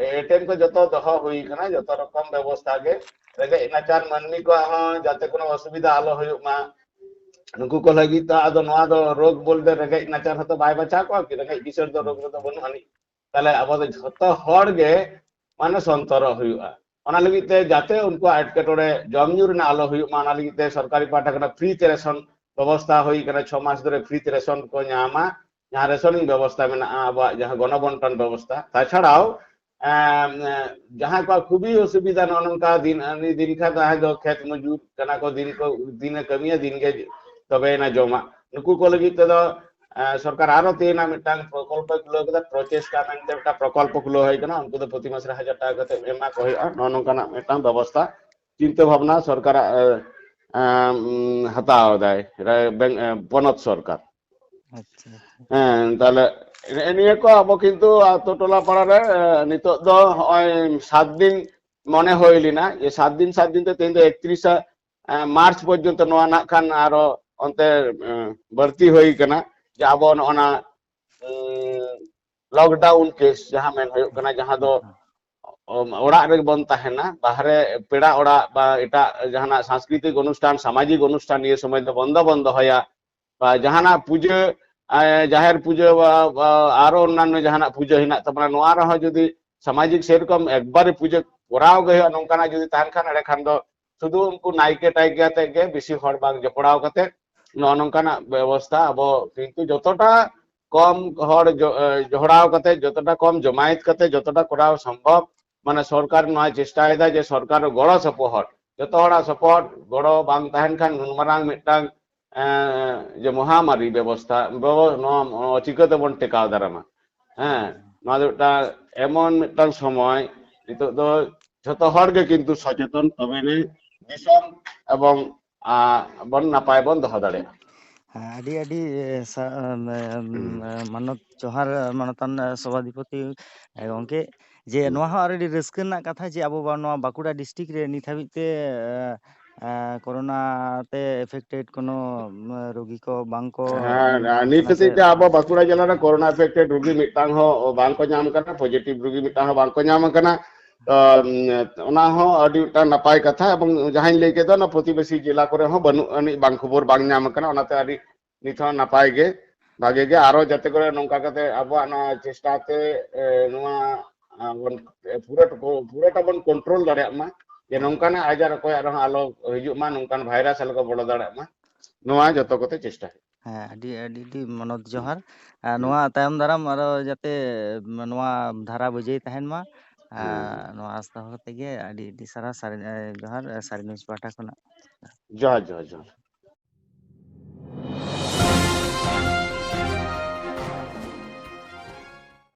ᱮ, ᱮᱴᱮᱢ ᱠᱚ ᱡᱚᱛᱚ ᱫᱚᱦᱚ ᱦᱩᱭ ᱠᱟᱱᱟ, ᱡᱚᱛᱚ ᱨᱚᱠᱚᱢ ᱵᱮᱵᱚᱥᱛᱷᱟ ᱜᱮ᱾ ᱨᱮᱸᱜᱮᱡ ᱱᱟᱪᱟᱨ ᱢᱟᱹᱱᱢᱤ ᱠᱚᱣᱟᱜ ᱦᱚᱸ ᱡᱟᱛᱮ ᱠᱳᱱᱳ ᱚᱥᱩᱵᱤᱫᱷᱟ ᱟᱞᱚ ᱦᱩᱭᱩᱜ ᱢᱟ, ᱱᱩᱠᱩ ᱠᱚ ᱞᱟᱹᱜᱤᱫ ᱫᱚ ᱟᱫᱚ ᱱᱚᱣᱟ ᱫᱚ ᱨᱳᱜᱽ ᱵᱚᱞᱛᱮ ᱨᱮᱸᱜᱮᱡ ᱱᱟᱪᱟᱨ ᱦᱚᱸᱛᱚ ᱵᱟᱭ ᱵᱟᱪᱷᱟᱣ ᱠᱚᱣᱟ ᱠᱤ, ᱨᱮᱸᱜᱮᱡ ᱠᱤᱥᱟᱹᱬ ᱫᱚ ᱨᱳᱜᱽ ᱨᱮᱫᱚ ᱵᱟᱹᱱᱩᱜ ᱟᱹᱱᱤᱡ᱾ ᱛᱟᱦᱞᱮ ᱟᱵᱚ ᱫᱚ ᱡᱷᱚᱛᱚ ᱦᱚᱲ ᱜᱮ ᱢᱟᱱᱮ ᱥᱚᱱᱛᱚᱨᱚᱜ ᱦᱩᱭᱩᱜᱼᱟ᱾ ᱚᱱᱟ ᱞᱟᱹᱜᱤᱫ ᱛᱮ ᱡᱟᱛᱮ ᱩᱱᱠᱩᱣᱟᱜ ᱮᱴᱠᱮᱴᱚᱬᱮ ᱡᱚᱢ ᱧᱩ ᱨᱮᱱᱟᱜ ᱟᱞᱚ ᱦᱩᱭᱩᱜ ᱢᱟ, ᱚᱱᱟ ᱞᱟᱹᱜᱤᱫ ᱛᱮ ᱥᱚᱨᱠᱟᱨᱤ ᱯᱟᱦᱴᱟ ᱠᱷᱚᱱᱟᱜ ᱯᱷᱨᱤ ᱛᱮ ᱨᱮᱥᱚᱱ ᱵᱮᱵᱚᱥᱛᱷᱟ ᱦᱩᱭ ᱠᱟᱱᱟ, ᱪᱷᱚ ᱢᱟᱥ ᱫᱷᱚᱨᱮ ᱯᱷᱨᱤ ᱛᱮ ᱨᱮᱥᱚᱱ ᱠᱚ ᱧᱟᱢᱟ᱾ ᱡᱟᱦᱟᱸ ᱨᱮᱥᱚᱱᱤᱝ ᱵᱮᱵᱚᱥᱛᱷᱟ ᱢᱮᱱᱟᱜᱼᱟ, ᱟᱵᱚᱣᱟᱜ ᱡᱟᱦᱟᱸ ᱜᱚᱱᱚᱵᱚᱱᱴᱚᱱ ᱵᱮᱵᱚᱥᱛᱷᱟ, ᱛᱟᱪᱷᱟᱲᱟᱣ, ᱮᱢ, ᱮ, ᱡᱟᱦᱟᱸᱭ ᱠᱚᱣᱟᱜ ᱠᱷᱩᱵᱤ ᱚᱥᱩᱵᱤᱫᱷᱟ, ᱱᱚᱜᱼᱚ ᱱᱚᱝᱠᱟ ᱫᱤᱱ ᱟᱹᱱᱤ ᱫᱤᱱ ᱠᱷᱟᱱ ᱡᱟᱦᱟᱸᱭ ᱫᱚ ᱠᱷᱮᱛ ᱢᱚᱡᱩᱨ ᱠᱟᱱᱟ ᱠᱚ, ᱫᱤᱱ ᱠᱚ, ᱫᱤᱱᱮ ᱠᱟᱹᱢᱤᱭᱟ, ᱫᱤᱱ ᱜᱮ ᱛᱚᱵᱮᱭᱮᱱᱟ ᱡᱚᱢᱟ, ᱱᱩᱠᱩ ᱠᱚ ᱞᱟᱹᱜᱤᱫ ᱛᱮᱫᱚ, ᱮ, ᱥᱚᱨᱠᱟᱨ ᱟᱨᱚ ᱛᱮᱦᱮᱧ ᱢᱤᱫᱴᱟᱝ ᱯᱨᱚᱠᱚᱞᱯᱚ ᱠᱷᱩᱞᱟᱹᱣ ᱠᱮᱫᱟ, ᱯᱨᱚᱪᱮᱥᱴᱟ ᱢᱮᱱᱛᱮ ᱢᱤᱫᱴᱟᱝ ᱯᱨᱚᱠᱚᱞᱯᱚ ᱠᱷᱩᱞᱟᱹᱣ ᱦᱩᱭ ᱠᱟᱱᱟ᱾ ᱩᱱᱠᱩ ᱫᱚ ᱯᱨᱚᱛᱤ ᱢᱟᱥ ᱨᱮ ᱦᱟᱡᱟᱨ ᱴᱟᱠᱟ ᱠᱟᱛᱮ ᱮᱢᱟ ᱠᱚ ᱦᱩᱭᱩᱜᱼᱟ᱾ ᱱᱚᱜᱼᱚ ᱱᱚᱝᱠᱟᱱᱟᱜ ᱢᱤᱫᱴᱟᱝ ᱵᱮᱵᱚᱥᱛᱷᱟ ᱪᱤᱱᱛᱟᱹ ᱵᱷᱟᱵᱽᱱᱟ ᱥᱚᱨᱠᱟᱨᱟᱜ, ᱮ, ᱮ, ᱩᱢ, ᱦᱟᱛᱟᱣ ᱮᱫᱟᱭ, ᱨᱮ-, ᱵᱮᱝ-, ᱮ, ᱯᱚᱱᱚᱛ ᱥᱚᱨᱠᱟᱨ᱾ ᱟᱪᱪᱷᱟ᱾ ᱦᱮᱸ, ᱛᱟᱦᱞᱮ ᱱᱮᱜᱼᱮ ᱱᱤᱭᱟᱹ ᱠᱚ ᱟᱵᱚ ᱠᱤᱱᱛᱩ ᱟᱛᱳ ᱴᱚᱞᱟ ᱯᱟᱲᱟ ᱨᱮ, ᱮ, ᱱᱤᱛᱚᱜ ᱫᱚ ᱦᱚᱸᱜᱼᱚᱭ ᱥᱟᱛ ᱫᱤᱱ ᱢᱚᱱᱮ ᱦᱩᱭ ᱞᱮᱱᱟ ᱡᱮ ᱥᱟᱛ ᱫᱤᱱ, ᱥᱟᱛ ᱫᱤᱱ ᱛᱮ ᱛᱮᱦᱮᱧ ᱫᱚ ᱮᱠᱛᱨᱤᱥᱟ, ᱮ, ᱢᱟᱨᱪ ᱯᱚᱨᱡᱚᱱᱛᱚ ᱱᱚᱣᱟ ᱱᱟᱜ ᱠᱷᱟᱱ ᱟᱨᱚ ᱚᱱᱛᱮ, ᱮ, ᱵᱟᱹᱲᱛᱤ ᱦᱩᱭ ᱠᱟᱱᱟ, ᱡᱮ ᱟᱵᱚ ᱱᱚᱜᱼᱚ ᱱᱟ, ᱩᱸ, ᱞᱚᱠᱰᱟᱣᱩᱱ ᱠᱮᱥ ᱡᱟᱦᱟᱸ ᱢᱮᱱ ᱦᱩᱭᱩᱜ ᱠᱟᱱᱟ, ᱡᱟᱦᱟᱸ ᱫᱚ ᱚᱲᱟᱜ ᱨᱮᱜᱮ ᱵᱚᱱ ᱛᱟᱦᱮᱱᱟ, ᱵᱟᱦᱨᱮ ᱯᱮᱲᱟ ᱚᱲᱟᱜ ᱵᱟ ᱮᱴᱟᱜ ᱡᱟᱦᱟᱱᱟᱜ ᱥᱟᱝᱥᱠᱨᱤᱛᱤᱠ ᱚᱱᱩᱥᱴᱷᱟᱱ, ᱥᱟᱢᱟᱡᱤᱠ ᱚᱱᱩᱥᱴᱷᱟᱱ ᱱᱤᱭᱟᱹ ᱥᱚᱢᱚᱭ ᱫᱚ ᱵᱚᱱᱫᱚ ᱵᱚᱱ ᱫᱚᱦᱚᱭᱟ, ᱵᱟ ᱡᱟᱦᱟᱱᱟᱜ ᱯᱩᱡᱟᱹ, ᱮ, ᱡᱟᱦᱮᱨ ᱯᱩᱡᱟᱹ ᱵᱟ, ᱵᱟ ᱟᱨᱚ ᱚᱱᱱᱟᱱᱱᱚ ᱡᱟᱦᱟᱱᱟᱜ ᱯᱩᱡᱟᱹ ᱦᱮᱱᱟᱜ ᱛᱟᱵᱚᱱᱟ, ᱱᱚᱣᱟ ᱨᱮᱦᱚᱸ ᱡᱩᱫᱤ ᱥᱟᱢᱟᱡᱤᱠ ᱥᱮᱨᱚᱠᱚᱢ ᱮᱠᱵᱟᱨᱮ ᱯᱩᱡᱟᱹ ᱠᱚᱨᱟᱣ ᱜᱮ ᱦᱩᱭᱩᱜᱼᱟ, ᱱᱚᱝᱠᱟᱱᱟᱜ ᱡᱩᱫᱤ ᱛᱟᱦᱮᱱ ᱠᱷᱟᱱ, ᱮᱸᱰᱮᱠᱷᱟᱱ ᱫᱚ ᱥᱩᱫᱷᱩ ᱩᱱᱠᱩ ᱱᱟᱭᱠᱮ ᱴᱟᱭᱠᱮ ᱟᱛᱮ ᱜᱮ ᱵᱮᱥᱤ ᱦᱚᱲ ᱵᱟᱝ ᱡᱚᱯᱲᱟᱣ ᱠᱟᱛᱮ ᱱᱚᱜᱼᱚ ᱱᱚᱝᱠᱟᱱᱟᱜ ᱵᱮᱵᱚᱥᱛᱷᱟ ᱟᱵᱚ ᱠᱤᱱᱛᱩ ᱡᱚᱛᱚᱴᱟ ᱠᱚᱢ ᱦᱚᱲ ᱡᱚ-, ᱮ, ᱡᱚᱦᱲᱟᱣ ᱠᱟᱛᱮ, ᱡᱚᱛᱚᱴᱟ ᱠᱚᱢ ᱡᱚᱢᱟᱭᱮᱛ ᱠᱟᱛᱮ, ᱡᱚᱛᱚᱴᱟ ᱠᱚᱨᱟᱣ ᱥᱚᱢᱵᱷᱚᱵ, ᱢᱟᱱᱮ ᱥᱚᱨᱠᱟᱨ ᱱᱚᱣᱟ ᱪᱮᱥᱴᱟᱭᱮᱫᱟ ᱡᱮ ᱥᱚᱨᱠᱟᱨ ᱜᱚᱲᱚ ᱥᱚᱯᱚᱦᱚᱫ, ᱡᱚᱛᱚ ᱦᱚᱲᱟᱜ ᱥᱚᱯᱚᱦᱚᱫ ᱜᱚᱲᱚ ᱵᱟᱝ ᱛᱟᱦᱮᱱ ᱠᱷᱟᱱ ᱱᱩᱱ ᱢᱟᱨᱟᱝ ᱢᱤᱫᱴᱟᱝ, ᱮ, ᱡᱮ ᱢᱚᱦᱟᱢᱟᱨᱤ ᱵᱮᱵᱚᱥᱛᱷᱟ, ᱵᱮᱵᱚ-, ᱱᱚᱣᱟ ᱪᱤᱠᱟᱹ ᱛᱮᱵᱚᱱ ᱴᱮᱠᱟᱣ ᱫᱟᱨᱟᱢᱟ? ᱦᱮᱸ, ᱱᱚᱣᱟ ᱫᱚ ᱢᱤᱫᱴᱟᱝ ᱮᱢᱚᱱ ᱢᱤᱫᱴᱟᱝ ᱥᱚᱢᱚᱭ, ᱱᱤᱛᱚᱜ ᱫᱚ ᱡᱷᱚᱛᱚ ᱦᱚᱲ ᱜᱮ ᱠᱤᱱᱛᱩ ᱥᱚᱪᱮᱛᱚᱱ, ᱛᱚᱵᱮᱱᱟᱹ ᱫᱤᱥᱚᱢ ᱮᱵᱚᱝ, ᱟ, ᱵᱚᱱ ᱱᱟᱯᱟᱭ ᱵᱚᱱ ᱫᱚᱦᱚ ᱫᱟᱲᱮᱭᱟᱜᱼᱟ᱾ ᱦᱮᱸ, ᱟᱹᱰᱤ ᱟᱹᱰᱤ, ᱮ, ᱥᱟ-, ᱮᱢ, ᱮᱢ, ᱦᱩᱸ᱾ ᱮ, ᱢᱟᱱᱚᱛ ᱡᱚᱦᱟᱨ, ᱮ, ᱢᱟᱱᱚᱛᱟᱱ, ᱮ, ᱥᱚᱵᱷᱟᱫᱷᱤᱯᱚᱛᱤ, ᱮ, ᱜᱚᱢᱠᱮ, ᱡᱮ ᱦᱩᱸ᱾ ᱱᱚᱣᱟ ᱦᱚᱸ ᱟᱨ ᱟᱹᱰᱤ ᱨᱟᱹᱥᱠᱟᱹ ᱨᱮᱱᱟᱜ ᱠᱟᱛᱷᱟ ᱡᱮ ᱟᱵᱚ ᱵᱟ-, ᱱᱚᱣᱟ ᱵᱟᱸᱠᱩᱲᱟ ᱰᱤᱥᱴᱨᱤᱠᱴ ᱨᱮ ᱱᱤᱛ ᱦᱟᱹᱵᱤᱡ ᱛᱮ, ᱮ, ᱮ, ᱠᱳᱨᱳᱱᱟ ᱛᱮ ᱮᱯᱷᱮᱠᱴᱮᱰ ᱠᱳᱱᱳ, ᱮ, ᱨᱳᱜᱤ ᱠᱚ ᱵᱟᱝ ᱠᱚ ᱦᱮᱸ, ᱧᱟᱢ ᱱᱤᱛ ᱠᱟᱱᱟ ᱥᱮ᱾ ᱦᱟᱹᱵᱤᱡ ᱛᱮ ᱟᱵᱚ ᱵᱟᱸᱠᱩᱲᱟ ᱡᱮᱞᱟ ᱨᱮ ᱠᱳᱨᱳᱱᱟ ᱮᱯᱷᱮᱠᱴᱮᱰ ᱨᱩᱜᱤ ᱢᱤᱫᱴᱟᱝ ᱦᱚᱸ ᱵᱟᱝ ᱠᱚ ᱧᱟᱢ ᱠᱟᱱᱟ, ᱯᱚᱡᱤᱴᱤᱵᱷ ᱨᱩᱜᱤ ᱢᱤᱫᱴᱟᱝ ᱦᱚᱸ ᱵᱟᱝ ᱠᱚ ᱧᱟᱢ ᱠᱟᱱᱟ᱾ ᱛᱚ, ᱩᱢ, ᱚᱱᱟ ᱦᱚᱸ ᱟᱹᱰᱤ ᱢᱤᱫᱴᱟᱝ ᱱᱟᱯᱟᱭ ᱠᱟᱛᱷᱟ, ᱮᱵᱚᱝ ᱡᱟᱦᱟᱸᱧ ᱞᱟᱹᱭ ᱠᱮᱫ ᱫᱚ, ᱚᱱᱟ ᱯᱨᱚᱛᱤᱵᱮᱥᱤ ᱡᱮᱞᱟ ᱠᱚᱨᱮ ᱦᱚᱸ ᱵᱟᱹᱱᱩᱜ ᱟᱹᱱᱤᱡ, ᱵᱟᱝ ᱠᱷᱚᱵᱚᱨ ᱵᱟᱝ ᱧᱟᱢ ᱠᱟᱱᱟ, ᱚᱱᱟᱛᱮ ᱟᱹᱰᱤ ᱱᱤᱛ ᱦᱚᱸ ᱱᱟᱯᱟᱭ ᱜᱮ, ᱵᱷᱟᱜᱮ ᱜᱮ᱾ ᱟᱨᱚ ᱡᱟᱛᱮ ᱠᱚᱨᱮ ᱱᱚᱝᱠᱟ ᱠᱟᱛᱮ ᱟᱵᱚᱣᱟᱜ ᱱᱚᱣᱟ ᱪᱮᱥᱴᱟ ᱛᱮ, ᱮ, ᱱᱚᱣᱟ, ᱟ, ᱵᱚᱱ, ᱮ, ᱯᱩᱨᱟᱹ ᱴᱩᱠᱩ, ᱯᱩᱨᱟᱹᱴᱟ ᱵᱚᱱ ᱠᱚᱱᱴᱨᱳᱞ ᱫᱟᱲᱮᱭᱟᱜ ᱢᱟ, ᱡᱮ ᱱᱚᱝᱠᱟᱱᱟᱜ ᱟᱡᱟᱨ ᱚᱠᱚᱭᱟᱜ ᱨᱮᱦᱚᱸ ᱟᱞᱚ ᱦᱤᱡᱩᱜ ᱢᱟ, ᱱᱚᱝᱠᱟᱱ ᱵᱷᱟᱭᱨᱟᱥ ᱟᱞᱚ ᱠᱚ ᱵᱚᱞᱚ ᱫᱟᱲᱮᱭᱟᱜ ᱢᱟ, ᱱᱚᱣᱟ ᱡᱚᱛᱚ ᱠᱚᱛᱮ ᱪᱮᱥᱴᱟ ᱦᱩᱭᱩᱜᱼᱟ᱾ ᱦᱮᱸ, ᱟᱹᱰᱤ, ᱟᱹᱰᱤ, ᱟᱹᱰᱤ ᱢᱚᱱᱚᱛ ᱦᱩᱸ, ᱡᱚᱦᱟᱨ᱾ ᱟᱨ ᱦᱩᱸ, ᱱᱚᱣᱟ ᱛᱟᱭᱚᱢ ᱫᱟᱨᱟᱢ ᱟᱨᱚ ᱡᱟᱛᱮ ᱱᱚᱣᱟ ᱫᱷᱟᱨᱟ ᱵᱤᱡᱚᱭ ᱛᱟᱦᱮᱱ ᱢᱟ᱾ ᱦᱩᱸ, ᱦᱩᱸ᱾ ᱟᱨ ᱱᱚᱣᱟ ᱟᱥᱛᱷᱟ ᱠᱟᱛᱮ ᱜᱮ ᱟᱹᱰᱤ, ᱟᱹᱰᱤ ᱥᱟᱨᱦᱟᱣ, ᱥᱟᱨ-, ᱮ, ᱡᱚᱦᱟᱨ, ᱮ, ᱥᱟᱨᱤ ᱱᱤᱭᱩᱡᱽ ᱯᱟᱦᱴᱟ ᱠᱷᱚᱱᱟᱜ᱾ ᱡᱚᱦᱟᱨ, ᱡᱚᱦᱟᱨ, ᱡᱚᱦᱟᱨ᱾